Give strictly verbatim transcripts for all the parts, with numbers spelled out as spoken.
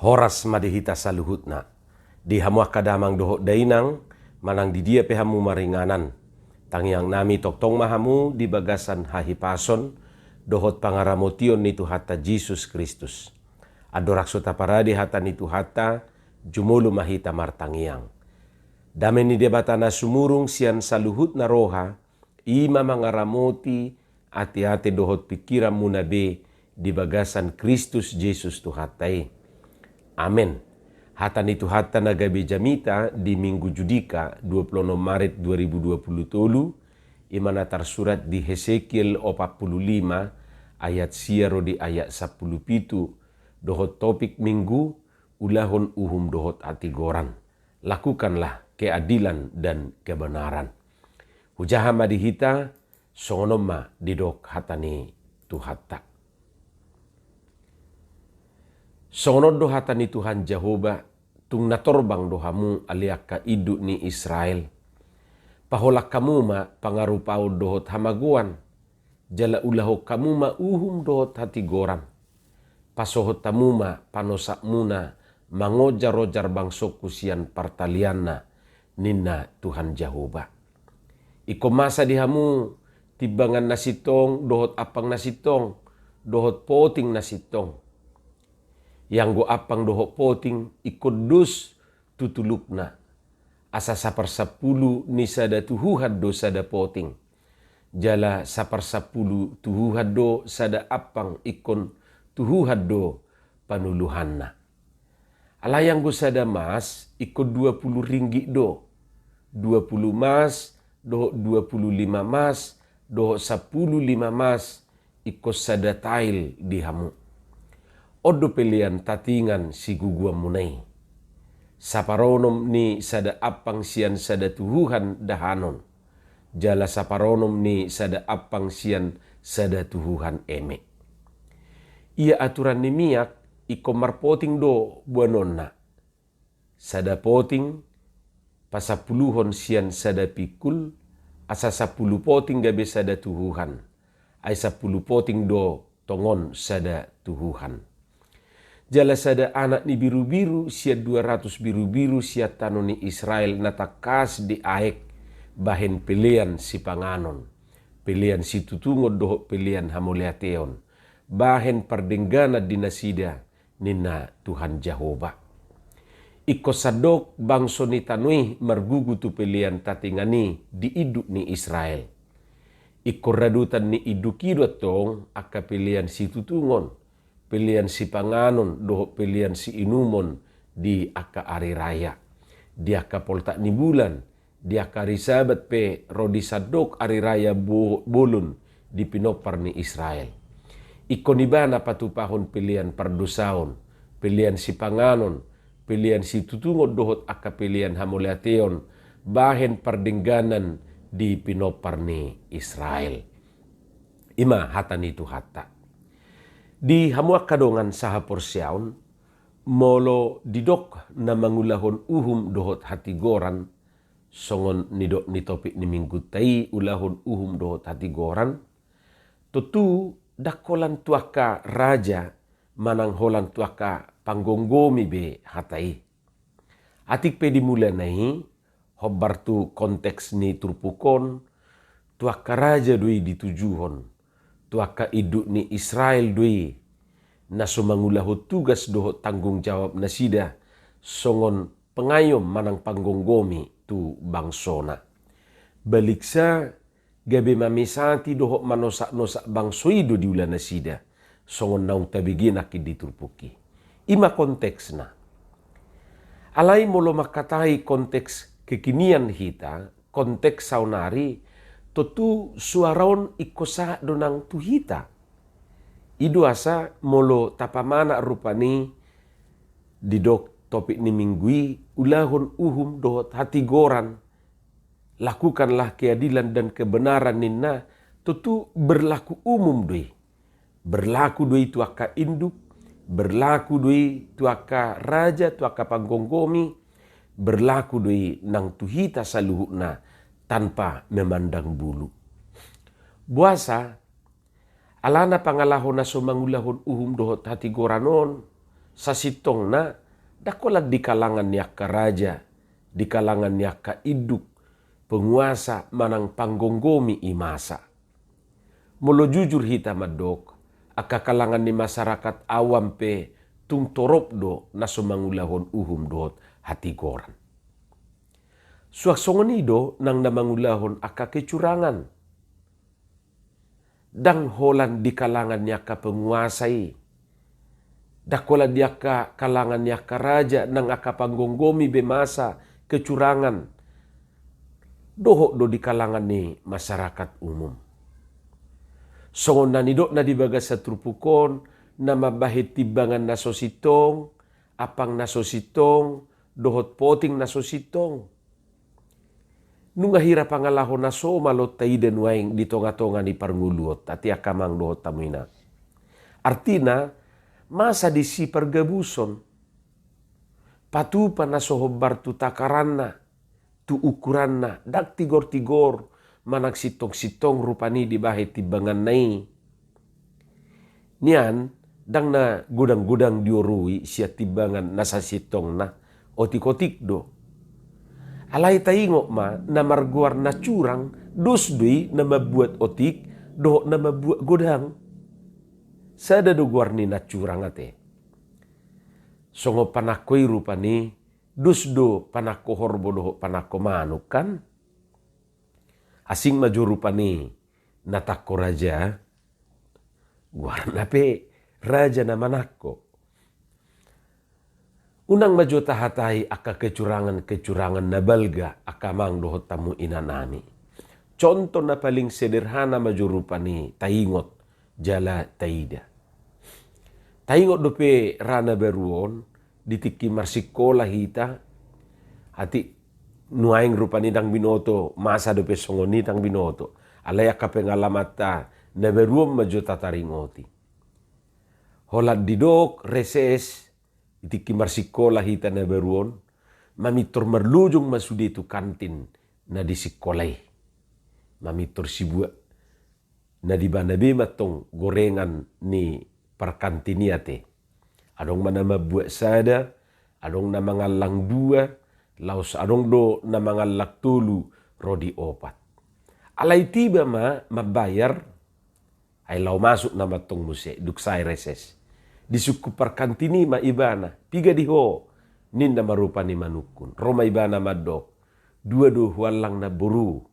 Horas ma di hita saluhutna. Di hamu angka damang dohot dainang, manang di dia pe hamu maringanan. Tangiang nami tongtong ma hamu di bagasan hahipason, dohot pangaramotion ni Tuhanta Jesus Kristus. Andorang so taparade hata ni Tuhanta, jumolo ma hita martangiang. Dame ni Debata na sumurung sian saluhutna roha, i ma mangaramoti ateate dohot pingkiranmuna be di bagasan Kristus Jesus Tuhanta i. Amen. Hata ni Tuhanta na gabe jamita di Minggu Judika dua puluh enam Maret dua ribu dua puluh tolu, i ma na tarsurat di Hesekiel opat pulu lima ayat sia ro di ayat sampulu pitu, dohot topik Minggu, ulahon uhum dohot hatigoran. Lakukanlah keadilan dan kebenaran. Hujaha ma di hita, songon on ma didok hata ni Tuhanta. Songon on do hata ni Tuhan Jahowa, tung na torbang do hamu ale angka induk ni Israel. Paholang hamu ma pangarupaon dohot hamagoan, jala ulahon hamu ma uhum dohot hatigoran. Pasohot hamu ma panosakmuna mangojarojar bangsongku sian partalianna, ninna Tuhan Jahowa. Ingkon masa di hamu timbangan na sintong, dohot ampang na sintong, dohot poting na sintong. Ianggo ampang dohot poting ingkon dos tu tulukna. Asa saparsampulu ni sada tuhuhan do sada poting. Jala saparsampulu tuhuhan do sada ampang ingkon tuhuhan do panuluhanna. Alai anggo sada mas ingkon dua pulu ringgit do. Dua pulu mas, dohot dua pulu lima mas, dohot sampulu lima mas, ingkon sada tail di hamu. On do pelean tatingan siguguanmuna i. Saparonom ni sada ampang sian sada tuhuhan dahanon. Jala saparonom ni sada ampang sian sada tuhuhan eme. Ia aturan ni miak ingkon marpoting do boanonna. Sada poting pasampuluhon sian sada pingkul, asa sampulu poting gabe sada tuhuhan. Ai sampulu poting do tongon sada tuhuhan. Jala sada anak ni birubiru sian dua ratus birubiru sian tano ni Israel na tangkas diaek bahen pelean sipanganon, pelean situtungon dohot pelean hamauliateon, bahen pardengganan di nasida, ninna Tuhan Jahowa. Ingkon sandok bangso ni tano i margugu tu pelean tatingan i di induk ni Israel. Ingkon radotan ni induk i do antong angka pelean situtungon, pelean sipanganon dohot pelean siinumon di angka ari raya, di angka poltak ni bulan, di angka ari Sabat pe ro di sandok ari raya bo-, bolon di pinompar ni Israel. Ingkon ibana patupahon pelean pardosaon, pelean sipanganon, pelean situtungon dohot angka pelean hamauliateon, bahen pardengganan di pinompar ni Israel. I ma hata ni Tuhanta. Di hamu angka dongan sahaporseaon, molo didok na mangulahon uhum dohot hatigoran, songon nidok ni topik ni minggunta i, ulahon uhum dohot hatigoran, tontu ndang holan tu angka raja manang holan tu angka panggomgomi be hata i. Atik pe di mulana i, hombar tu konteks ni turpuk on, tu angka raja do i ditujuhon, tu angka induk ni Israel do i, na so mangulahon tugas dohot tanggung jawab nasida songon pengayom manang panggomgomi tu bangsona. Baliksa gabe mamesati dohot manosaknosak bangso i do diula nasida, songon naung tabege nangkin di turpuk i. I ma konteksna. Alai molo mangkatai konteks kekinian hita, konteks saonari, tontu suara on ingkon sahat do nang tu hita. I do asa molo tapamana rupani didok topik ni minggu i, ulahon uhum dohot hatigoran, lakukanlah keadilan dan kebenaran ninna, tontu berlaku umum do i. Berlaku do i tu angka induk, berlaku do i tu angka raja, tu angka panggomgomi, berlaku do i nang tu hita saluhutna tanpa memandang bulu. Boasa? Alana pangalaho na so mangulahon uhum dohot hatigoran on, sasintongna, ndang holan di kalangan ni angka raja, di kalangan ni angka induk, penguasa manang panggomgomi i masa. Molo jujur hita mandok, angka kalangan ni masyarakat awam pe tung torop do na so mangulahon uhum dohot hatigoran. Suang songon i do nang na mangulahon angka kecurangan. Ndang holan di kalangan ni angka penguasa i. Ndang holan di angka kalangan ni angka raja nang angka panggomgomi be masa kecurangan. Dohot do di kalangan ni masyarakat umum. Songon na nidokna di bagasan turpuk on, na mambahen timbangan na so sintong, ampang na so sintong, dohot poting na so sintong. Nunga hira pangalaho na so ma lam taida nuaeng di tongatonga ni parngoluonta, angka amang dohot hamu inang. Artina, masa disi pargabuson, patupa na so hombar tu takaranna, tu ukuranna, ndang tigortigor, manang sintongsintong rupani dibahen timbanganna i. Nian, ndang na godanggodang diorui sian timbangan na sasintongna, otikotik do. Alai taingot ma, na margoar na curang, dos do i na mambuat otik dohot na mambuat godang. Sada do goar ni na curang ate. Songon panangko i rupani, dos do panangko horbo dohot panangko manuk kan. Asing ma jo rupani na tangko raja, goarna pe raja na manangko. Unang ma jo tahatai angka kecurangan-kecurangan na balga, angka amang dohot hamu inanami. Contoh na paling sederhana ma jo rupani taingot jala taida. Taingot dope ra na baru on, di tingki marsikola hita, atik nuaeng rupani ndang binoto, masa dope songon i ndang binoto. Alai angka pengalamanta na baru on ma jo tataringoti. Holan didok reses, di tingki marsikola hita na baru on, mamintor marlojong ma sude tu kantin na di sikola i. Mamintor sibuat na di ibana be ma tong gorengan ni parkantin i ate. Adong ma na mambuat sada, adong na mangallang dua, laos adong do na mangallang tolu ro di opat. Alai tiba ma mambayar, ai laho masuk nama tong muse, dung sae reses. Di sungkun parkantin i ma ibana, piga di ho, ninna ma rupani manungkun. Ro ma ibana mandok, dua do huallang namboru,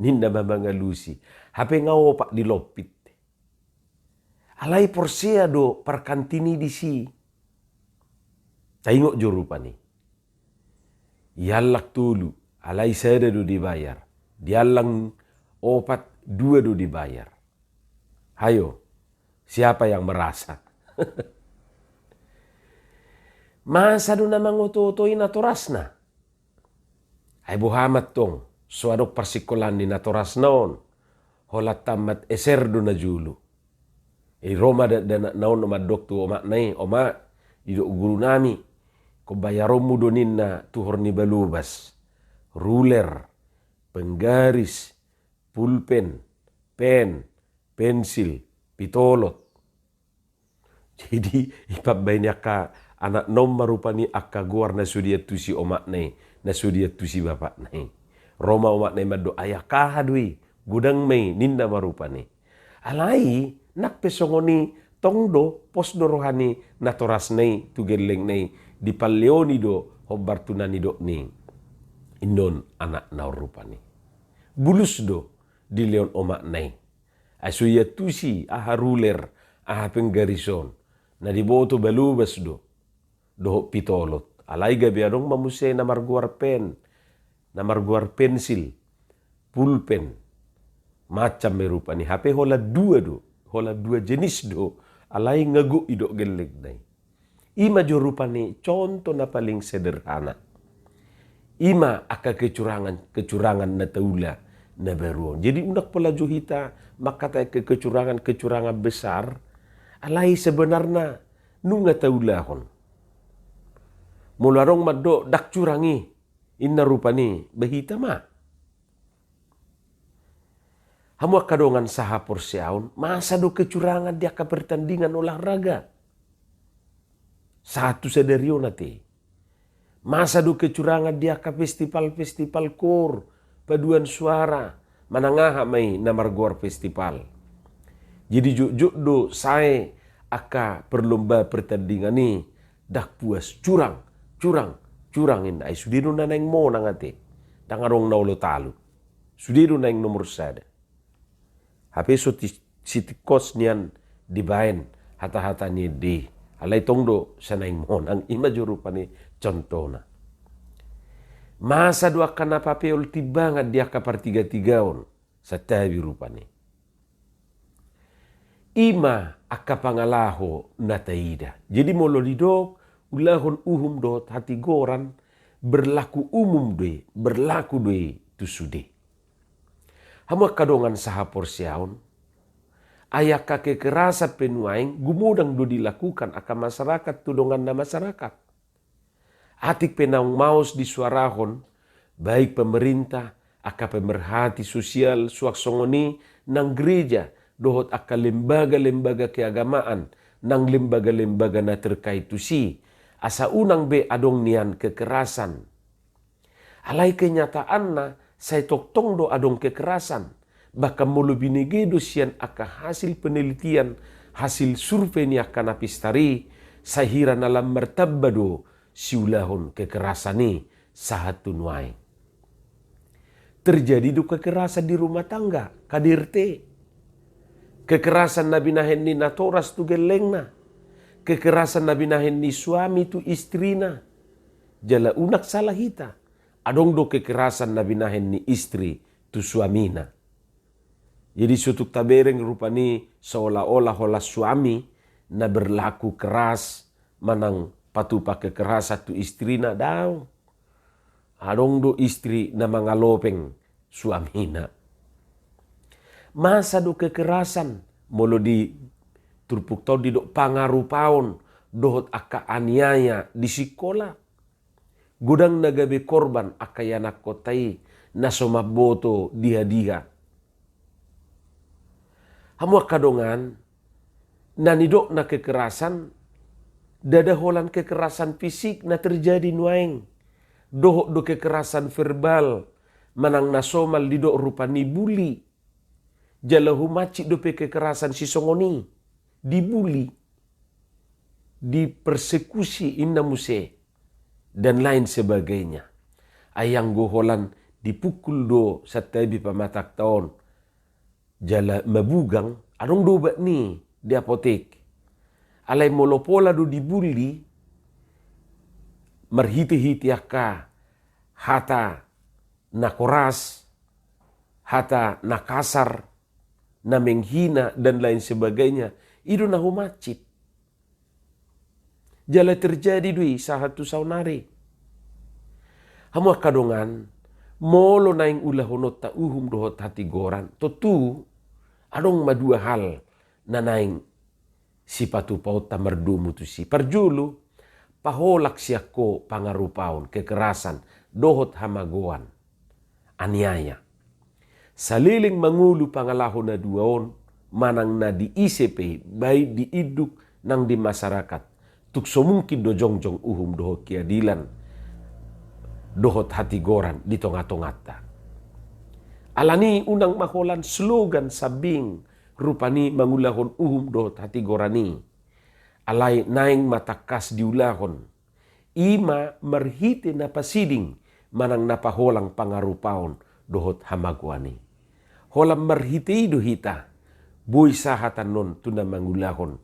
ninna ma mangalusi. Hape nga opat di lompit. Alai porsea do parkantin i disi. Taingot jo rupani. Iallang tolu, alai sada do dibayar. Diallang opat, dua do dibayar. Hayo, siapa yang merasa? Masa do na mangotooto i natorasna. Ai boha ma tong, so adong parsikolaan ni natorasna on. Holan tamat S R do na jolo. I ro ma da-, dakdanakna on mandok tu omakna i, "Omak, didok gurunami, ingkon bayaronmu do," ninna, "tuhor ni balobas, ruler, penggaris, pulpen, pen, pensil, pitolot." Jadi, ipambahen angka anakna on ma rupani angka goar na so diantusi omakna i, na so diantusi bapakna i. Ro ma omakna i mandok, "Ai angka aha do i, godang ma i," ninna ma rupani. Alai, nang pe songon i, tong do, pos do roha ni natorasna i tu gellengna i, dipalehon i do hombar tu na nidok ni indaon anakna on rupani. Bulus do dilehon omakna i. Ai so iantusi aha ruler, aha penggaris on. Na diboto balobas do, dohot pitolot. Alai gabe adong ma muse na margoar pen, na margoar pensil, pulpen. Macam ma i rupani, hape holan dua do, holan dua jenis do. Alai nga gok i do gellengna i. I ma jo rupani contoh na paling sederhana. I ma angka kecurangan-kecurangan na taula na baru on. Jadi unang pola jo hita mangkatai kecurangan-kecurangan besar, alai sebenarna nunga taulahon. Molo adong mandok ndang curang i, inna rupani, ba hita ma. Hamu angka dongan sahaporseaon, masa do kecurangan di angka pertandingan olahraga? Sahat tu sadari on ate. Masa do kecurangan di angka festival-festival koor, paduan suara, manang aha ma i na margoar festival. Jadi jotjot do sae angka perlomba pertandingan i, ndang puas, curang, curang, curang inna, ai sude do na naeng monang ate. Ndang adong na olo talu. Sude do naeng nomor sada. Hape so ti-, sitingkos nian dibaen hata-hata ni ende i. Alai tong do sai naeng monang, i ma jo rupani contohna. Masa do angka na papeol timbangan di angka partigatigaon, santabi rupani. I ma angka pangalaho na taida. Jadi molo didok ulahon uhum dohot hatigoran, berlaku umum do i, berlaku do i tu sude. Hamu angka dongan sahaporseaon, ai angka kekerasan pe nuaeng gumodang do dilakukan angka masyarakat tu donganna masyarakat. Atik pe naung maos disuarahon, baik pemerintah, angka pemerhati sosial, suang songon i nang gereja, dohot angka lembaga-lembaga keagamaan, nang lembaga-lembaga na terkait tusi, asa unang be adong nian kekerasan. Alai kenyataanna, sai tongtong do adong kekerasan. Bahkan molo binege do sian angka hasil penelitian, hasil survei ni angka na pistar i, sai hira na lam martamba do siulahon kekerasan i sahat tu nuaeng. Terjadi do kekerasan di rumah tangga, K D R T. Kekerasan na binahen ni natoras tu gellengna. Kekerasan na binahen ni suami tu istrina. Jala unang sala hita. Adong do kekerasan na binahen ni istri tu suamina. Jadi so tung tabereng rupani seolah-olah holan suami na berlaku keras manang patupa kekerasan tu istrina, daong. Adong do istri na mangalopeng suamina. Masa do kekerasan, molo di turpukta on didok pangarupaon dohot angka aniaya di sikola. Godang na gabe korban angka ianakkonta i na so mamboto diha-diha. Hamu angka dongan, na nidokna kekerasan, ndada holan kekerasan fisik na terjadi nuaeng. Dohot do kekerasan verbal, manang na somal didok rupani bully. Jala humansit dope kekerasan sisongon i, dibully, dipersekusi inna muse, dan lain sebagainya. Ai anggo holan dipukul do santabi pamatangta on, jala mabugang, adong do obat ni di apotek. Alai molo pola do dibully, marhite-hite angka hata na koras, hata na kasar, na menghina, dan lain sebagainya, i do na humansit. Jala terjadi do i sahat tu saonari. Hamu angka dongan, molo naeng ulahononta uhum dohot hatigoran, tontu adong ma dua hal na naeng sipatupaonta mardomu tusi. Parjolo, paholang sian ho pangarupaon, kekerasan, dohot hamagoan, aniaya. Saleleng mangolu pangalaho na dua on, manang na di ise pe, baik di induk nang di masyarakat, tung so mungkin do jongjong uhum dohot keadilan, dohot hatigoran di tonga-tonganta. Alani unang ma holan slogan sambing rupani mangulahon uhum dohot hatigoran i. Alai naeng ma tangkas diulahon. I ma marhite na pasiding manang na paholang pangarupaon dohot hamagoan i. Holan marhite i do hita boi sahat annon tu na mangulahon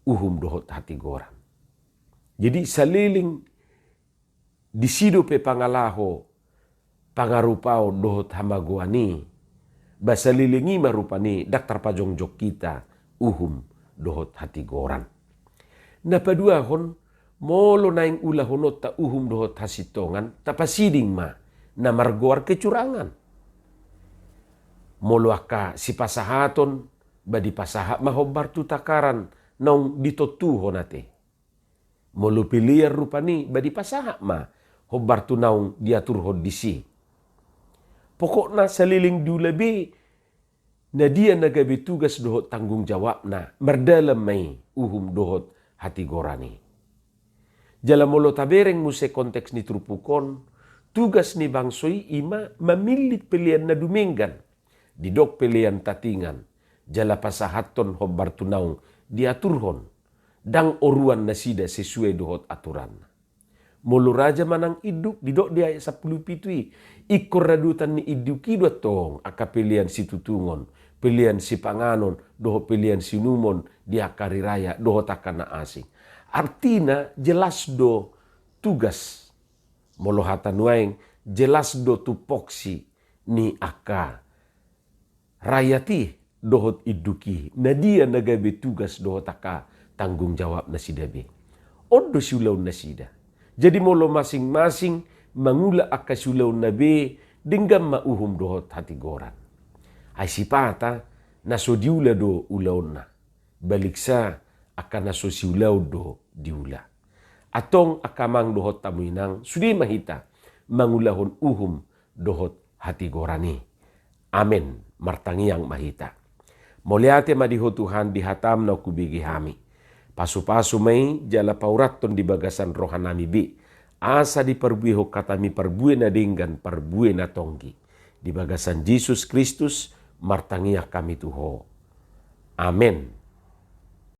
uhum dohot hatigoran. Jadi saleleng disi dope pangalaho pangarupaon dohot hamagoan i, ba saleleng i ma rupani ndang tarpajongjong hita uhum dohot hatigoran. Na paduahon, molo naeng ulahononta uhum dohot hasintongan, tapasiding ma na margoar kecurangan. Molo angka sipasahaton, ba dipasahat ma hombar tu takaran naung ditontuhon ate. Molo pelean rupani, ba dipasahat ma hombar tu naung diaturhon disi. Pokokna saleleng diula be na dia na gabe tugas dohot tanggung jawabna, mardalan ma i uhum dohot hatigoran i. Jala molo tabereng muse konteks ni turpuk on, tugas ni bangso i ima mamillit pelean na dumenggan, didok pelean tatingan, jala pasahathon hombar tu naung diaturhon, ndang oruan nasida sesuai dohot aturanna. Molo raja manang induk, didok di ayat sampulu pitu i, ingkon radotan ni induk i do antong angka pelean situtungon, pelean sipanganon, dohot pelean siinumon di angka ari raya, dohot angka na asing. Artina jelas do tugas, molo hata nuaeng, jelas do tupoksi ni angka rakyat i dohot induk i, na dia na gabe tugas dohot angka tanggung jawab nasida be. On do siulaon nasida. Jadi molo masing-masing mangula angka siulaonna be, denggan ma uhum dohot hatigoran. Ai sipata na so diula do ulaonna, baliksa angka na so siulaon do diula. Antong angka amang dohot hamu inang, sude ma hita mangulahon uhum dohot hatigoran i. Amen. Martangiang ma hita. Mauliate ma di Ho Tuhan di hataM naung hubege hami. Pasu-pasu ma i jala paurathon di bagasan rohanami be, asa diparbuehon hataMi parbue na denggan, parbue na tonggi. Di bagasan Jesus Kristus martangiang hami tu Ho. Amen.